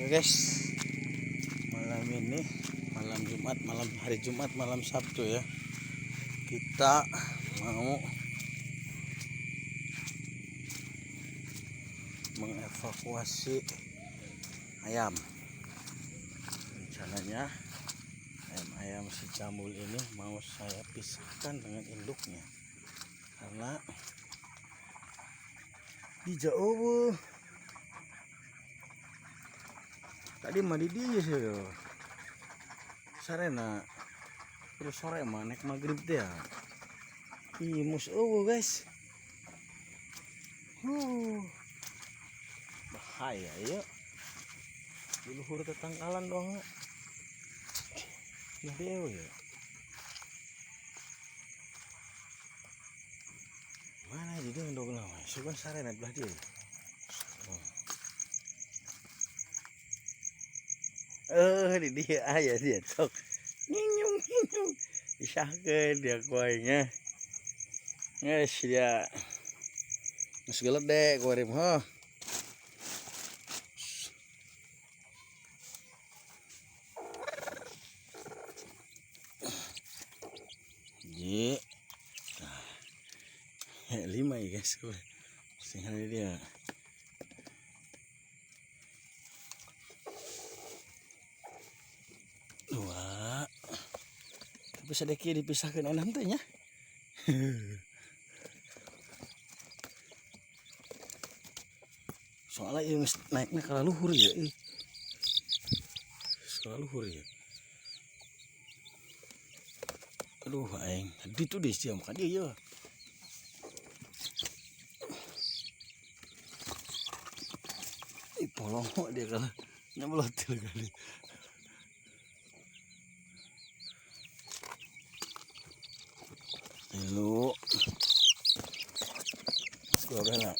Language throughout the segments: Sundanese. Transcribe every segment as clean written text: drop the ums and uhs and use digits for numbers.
Oke guys, malam ini malam Jumat, malam hari Jumat, malam Sabtu ya. Kita mau mengevakuasi ayam. Rencananya ayam-ayam si jambul ini mau saya pisahkan dengan induknya karena di jauh tadi mah di dia sih yo. Sarena terus sore mah naik maghrib dia. Ih, mus eueuh guys. Bahaya ya. Di luhur tetangkalan doang. Nah dia ya. Mana jadi ndog lama? Sugan sarena belah dia. Di dia aya dia sok. Nyinyung nyinyung. Disahkeun dia ku aing. Geus dia. Geus geledek ku aing heuh. Ji. Nah, 5 ya guys. Sing dia. Dua. Tapi sedikit dipisahkan enak teh nya. Soalnya ieu geus naikna ka luhur ya. Ka luhur ya. Aduh aing, ditu deui sia ka dieu ya. Ih polong dia kalau nyemelotil kali. Tilu. Dua bela.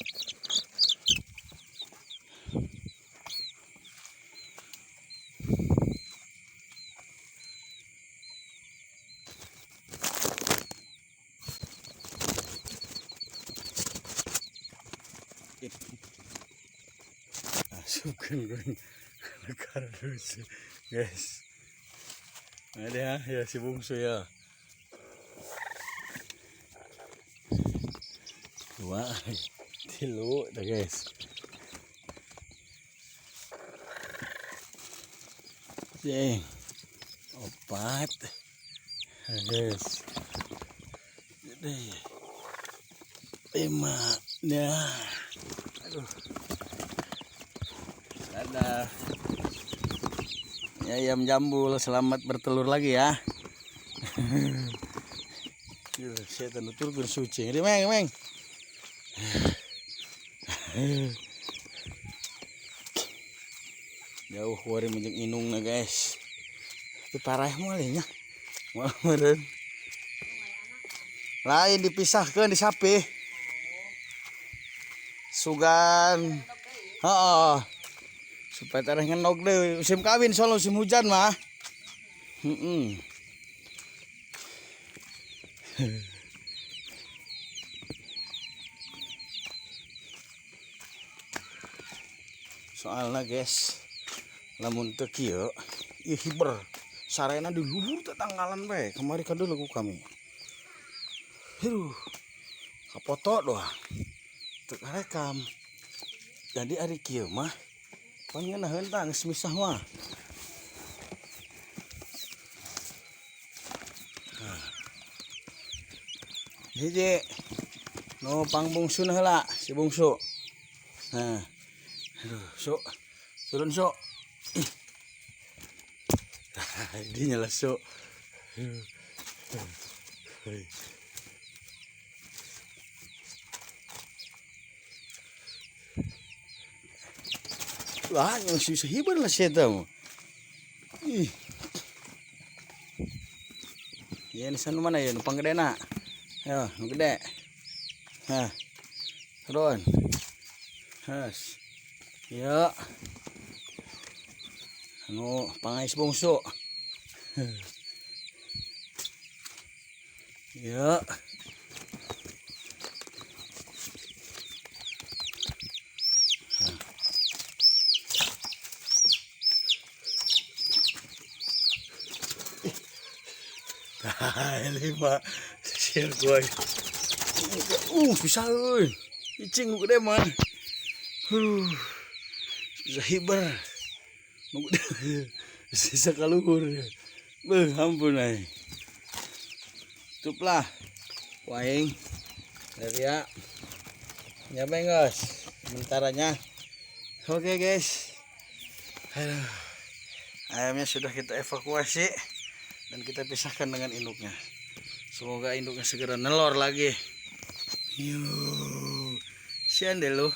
Asupkan gue ke kardus guys. Nah dia ya si bungsu ya. 2 3 dah guys. Jeng 4 guys. Jadi 5 nah. Aduh. Dadah. Ya, ayam jambul selamat bertelur lagi ya. Saya tenutur bersuci. Ini meng meng. Jauh wari menjeng inung na guys. Tapi parah moal nya. Moal meureun. Lain dipisahkeun di sapi. Sugan. Heeh. Supaya tareh ngenog deui musim kawin soal musim hujan mah. Heeh. Soalna guys, lamun teu kieu ieu hiber sarena di luhur tetanggalan bae kamari kadeuleu ku kami. Aduh, kapoto doang teu karekam. Jadi ari kieu mah pangenaheun tah geus misah mah. Hiji nu pangbungsuna heula si bungsu. Nah. Aduh, sok. Turun sok. Ini nyala sok. Wah, yang susah hibar lah saya tahu. Ih. Ya, ini sana mana ya? Numpang gede nak. Ya, nu gede. Hah. Turun. Has. Ya. Anu pangais bungsu. Ya. Lima. Sieun ku aing. Bisa euy. Cicing nu gede mah. Aduh. Bisa hiber. Nu gede. Bisa kaluhur. Beuh, ampun aing. Tutup lah. Ku aing. Dari ya. Ya guys. Sementaranya. Oke guys. Aduh. Ayamnya sudah kita evakuasi dan kita pisahkan dengan induknya. Semoga induknya segera nelor lagi. Yuh. Sian deh lu.